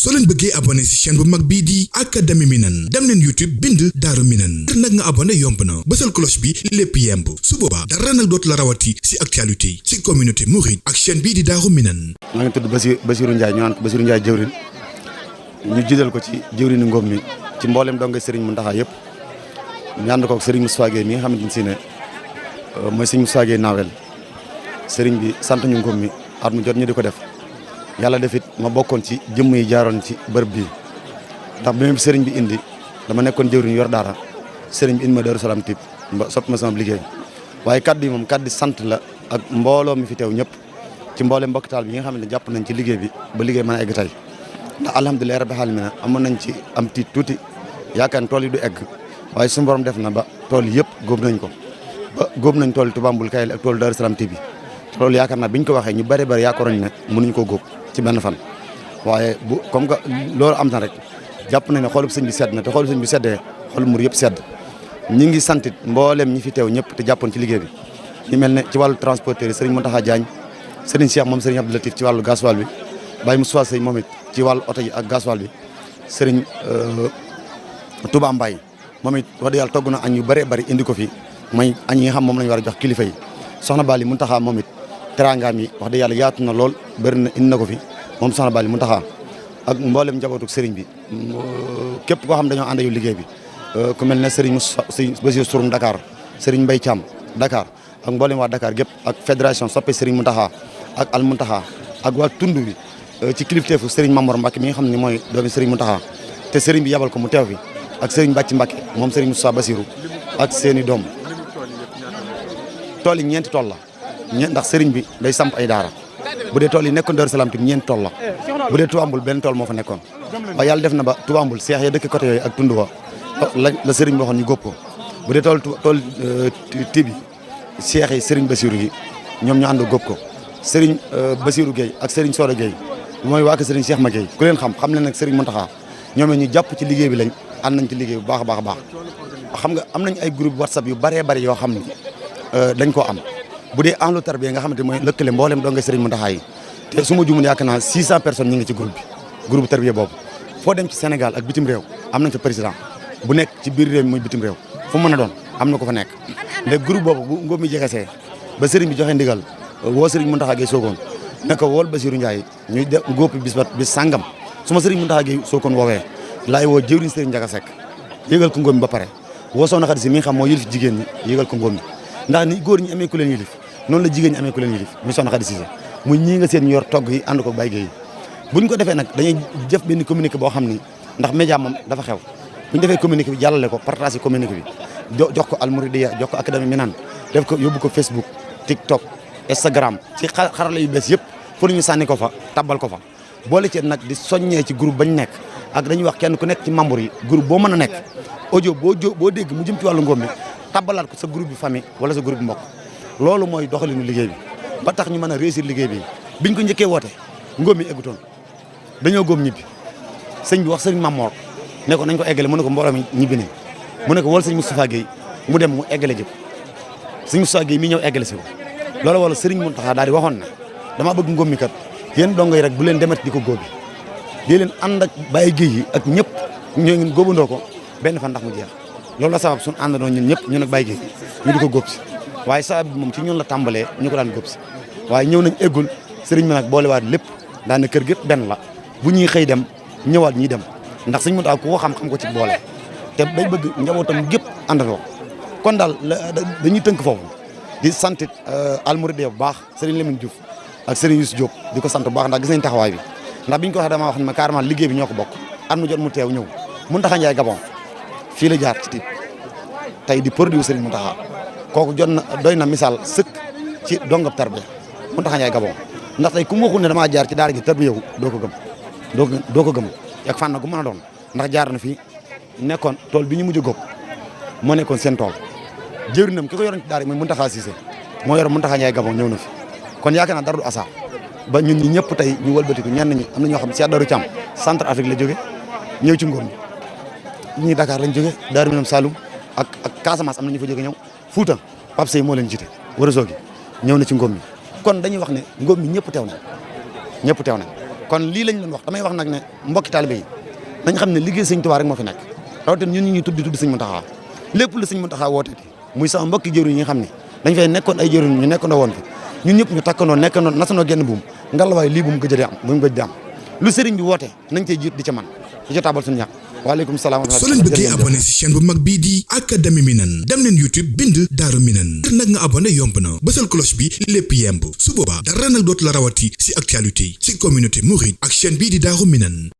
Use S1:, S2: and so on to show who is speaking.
S1: soo leen bëggee abonné ci chaîne bu mag bii di Académie Minane dem leen YouTube bind Daaru Minane ngir nag nga abonné yomb na bësal cloche bi lépp yemb su boobaa dara nag dootu la rawati ci actualité ci communauté mouride ak chaîne bii di Daaru Minane.
S2: maa ngi tudd Basirou Ndiaye ñu naan ko Basirou Ndiaye jëwrin ñu jiital ko ci jëwrinu Ngom mi ci mboolem donge Serigne Mountakha yëpp ñu ànd ko ak Serigne Moustapha Gueye mi nga xamante ne si ne mooy Serigne Moustapha Gueye naawel Serigne bi sant ñu Ngom mi at mu jot ñu di ko def yàlla defit ma bokkoon ci jëmm yi jaaroon ci bërëb bii ndax bi ma Serigne bi indi dama nekkoon jëwriñ yor daara Serigne bi indi ma Darou Salam Typ sopp ma sama liggéey waaye kaddu yi moom kaddu sant la ak mbooloo mi fi teew ñëpp ci mboolem mbokk taal bi nga xam ne jàpp nañ ci liggéey bi ba liggéey mën a egg tey ndax alhamdulilah rabbil alamin amoon nañ ci am tiit tuuti yaakaar ne tool yi du egg waaye suñu borom def na ba tool yëpp góob nañ ko ba góob nañ tool Touba Mboul Kayel ak tool Darou Salam Typ bi loolu yaakaar naa biñ ko waxee ñu bëri bëri yaakaaroon ne mënuñ koo góob ci benn fan waaye bu comme que loolu am na rek jàpp nañ ne xolub sëñ bi sedd na te xolub sëñ bi seddee xolub mur yëpp sedd ñi ngi santit mboolem ñi fi teew ñëpp te jàppoon ci liggéey bi ñu mel ne ci wàllu transporteur yi Serigne Mountakha Diagne Serigne Cheikh moom Serigne Abdou Latif ci wàllu gasoil bi Baye Moussa Seye moom it ci wàllu oto yi ak gasoil bi Serigne Touba Mbaye moom it wax dëgg yàlla togg na añ yu bëree bëri indi ko fi may añ yi nga xam moom lañu war a jox kilifa yi soxna Bali Mountakha moom it teraangaam yi wax dëgg yàlla yaatu na lool bëri na indi na ko fi moom soxna Bali Mountakha ak mboolem njabootu Serigne bi képp koo xam dañoo ànd yu liggéey bi ku mel ne Serigne Moussa Bassirou Souroum Dakar Serigne Mbaye Thiam Dakar ak mboolem waa Dakar gépp ak fédération soppe Serigne Mountakha ak Al Mountakha ak waa tund bi ci kilifteefu Serigne Mamour Mbacke mi nga xam ne mooy doomi Serigne Mountakha te Serigne bi yabal ko mu teew fi ak Serigne Bàcci Mbacke moom Serigne Moussa Bassirou ak seeni doom tool yi ñeenti tool la ndax Serigne bi day samp ay daara bu dee tool yi nekkoon Darou Salam Typ ñeenti tool la bu dee Touba Mboul benn tool moo fa nekkoon waaye yàlla def na ba Touba Mboul seex ya dëkk côté yooyu ak tund wa la Serigne bi waxoon ñu góob ko bu dee tool Typ bi seex yi Serigne Bassirou yi ñoom ñu ànd góob ko Serigne Bassirou Gueye ak Serigne Soda Gueye mooy waa kër Serigne Cheikh Ma Gueye ku leen xam leen nag Serigne Mountakha ñoom ñu jàpp ci liggéey bi lañ ànd nañ ci liggéey bu baax a baax a baax xam nga am nañ ay groupe WhatsApp yu bëree bëri yoo xam ne dañ koo am bu dee ahlu tarbiya nga xamante mooy lëkkale mboolem doo nga Serigne Mountakha yi te su ma juumul yaakaar naa 600 personnes ñi ngi ci groupe tarbiya boobu foo dem ci Sénégal ak bitim réew am nañ fa président bu nekk ci biir réew mi muy bitim réew fu mën a doon am na ko fa nekk léegi groupe boobu bu ngóob mi jegesee ba Serigne bi joxe ndigal woo Serigne Mountakha Gueye Sokone ne ko wool Basirou Ndiaye ñuy def góob bis sàngam su ma Serigne Mountakha Gueye Sokone woowee laay woo jëwriñ Serigne Ndiaga Seck yëgal ko ngóob mi ba pare woo soxna Xadi Si mi nga xam moo yilif jigéen ñi yëgal ko ngóob mi ndax ni góor ñi amee ku leen yilif noonu la jigéen ñi amee ku leen yilif mi soxna Xadi Si muy ñii nga seen ñu yor togg yi ànd ko Baye Gueye buñ ko defee nag dañuy def benn communiqué boo xam ni ndax média moom dafa xew buñ defee communiqué bi jàllale ko partagé communiqué bi jox ko Al Mouridiyyah jox ko Académie Minane def ko yóbbu ko Facebook TikTok Instagram ci xarala yu bees yëpp fu ñu sànni ko fa tabbal ko fa boole ci nag di soññee ci groupe bañ nekk ak dañuy wax kenn ku nekk ci membre yi groupe boo mën a nekk audio boo dégg mu jëm ci wàllu ngóob mi tabbalaat ko sa groupe bi famille wala sa groupe bi mbokk loolu mooy doxalinu liggéey bi ba tax ñu mën a réussir liggéey bi biñ ko njëkkee woote ngóob mi eggutoon dañoo góob ñibbi sëñ bi wax sëñ Mamor ne ko nañ ko eggale mu ne ko mbooloo mi ñibbi ne mu ne ko wol sëñ Moustapha Gueye mu dem mu eggale jëpp sëñ Moustapha Gueye mi ñëw eggale si ko loolu wala Serigne Mountakha daal di waxoon na dama bëgg ngóob mi kat yéen dongo yi rek bu leen demet di ko góobi di leen ànd ak Baye Gueye yi ak ñëpp ñoo ngi góobandoo ko benn fan ndax mu jeex loolu la sabab suñu àndandoo ñun ñëpp ñun ak Baye Gueye ñu di ko góob si waaye sabab bi moom ci ñun la tàmbalee ñu ko daan góob si waaye ñëw nañ eggul Serigne bi nag boolewaat lépp daan na kër gépp benn la bu ñuy xëy dem ñëwaat ñiy dem ndax Serigne Mountakha ku ko xam ko ci boole te day bëgg njabootam gépp àndandoo kon daal dañuy tënk foofu di santit Al Mouridiyyah bu baax Serigne Lamine Diouf ak Serigne Youssou Diop di ko sant bu baax ndax gis nañ taxawaay bi ndax biñ ko waxee dama wax ne ma carrément liggéey bi ñoo ko bokk at mu jot mu teew ñëw Mountakha Ndiaye Gabon fii la jaar ci Typ tey di produit Serigne Mountakha kooku jot na doy na misaal sëkk ci dongab tarbiya Mountakha Ndiaye Gabon ndax tey ku mu waxul ne damaa jaar ci daara ji tarbiya wu doo ko gëm ak fànn gu mën a doon ndax jaar na fi nekkoon tool bi ñu mujj a góob moo nekkoon seen tool jëwriñam ki ko yoroon ci daara mooy Mountakha Cissé moo yor Mountakha Ndiaye Gabon ñëw na fi kon yaakaar naa dara du asaar ba ñun ñi ñëpp tey ñu wëlbatiku ñenn ñi am na ñoo xam ne Cheikh Darou Thiam centre Afrique la jóge ñëw ci ngóob mi ñi Dakar lañ jóge Darou Minam Saloum ak Casamance am na ñu fa jóge ñëw Fouta Pape Sey moo leen jiite Wourossogui ñëw na ci ngóob mi kon dañuy wax ne ngóob mi ñëpp teew na kon lii lañ leen wax damay wax nag ne mbokki taalibe yi nañ xam ne liggéey sëñ Tuubaa rek moo fi nekk rawatina ñun ñi tudd sëñ Muntaxa lépp lu sëñ Muntaxa wooteeti muy sama mbokki jëriñ yi nga xam ne dañ fay nekkoon ay jëriñ ñu nekkandoo woon fi ñun ñëpp ñu takkandoo nekkandoo nasanoo genn buum ngalawaay lii bu mu gëj a am bu mu gëj di am lu sëriñ bi woote nañ cey jiit di ca man di ca taabal suñu ñàkk waaleykum salaam.
S1: soo leen bëggee abonné si chaîne bu mag bii di Académie Minane dem leen YouTube bind Daaru Minane ngir nag nga abonné yomb na bësal cloche bi lépp yemb su boobaa dara nag dootu la rawati si actualité si communauté mouride ak chaîne bii di Daaru Minane.